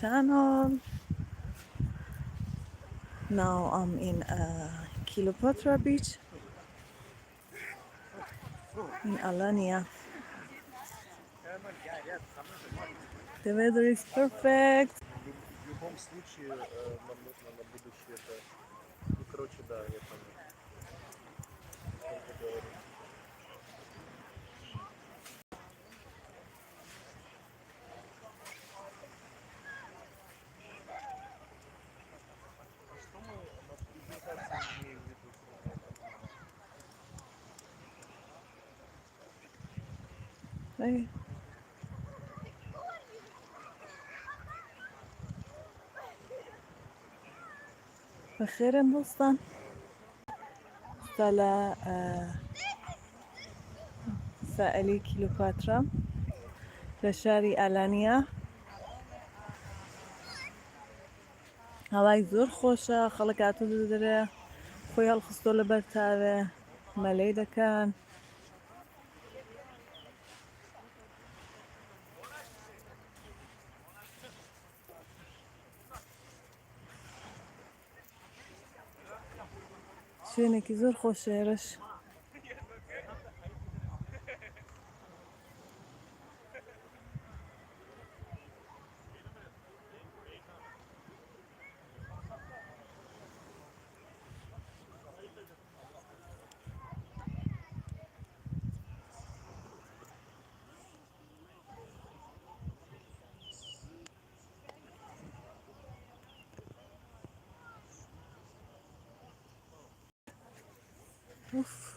channel. Now I'm in Kiliopatra beach in Alanya. The weather is perfect. В любом случае нам нужно на будущее это. Ну, короче, да, я понял. О чем вы говорите. А что мы на презентации имеем в виду? Hey. بەخێرن دۆستان ئێستا لە سائلی کیلۆپاترا لە شاری ئالانیا هەوای زۆر خۆشە خەڵک هاتوو دەرێ خۆی هەڵخستۆ لە بەر تاوێ مەلەی دەکەن. شوێنێکی زۆر خۆشە ئێرەش. Uf.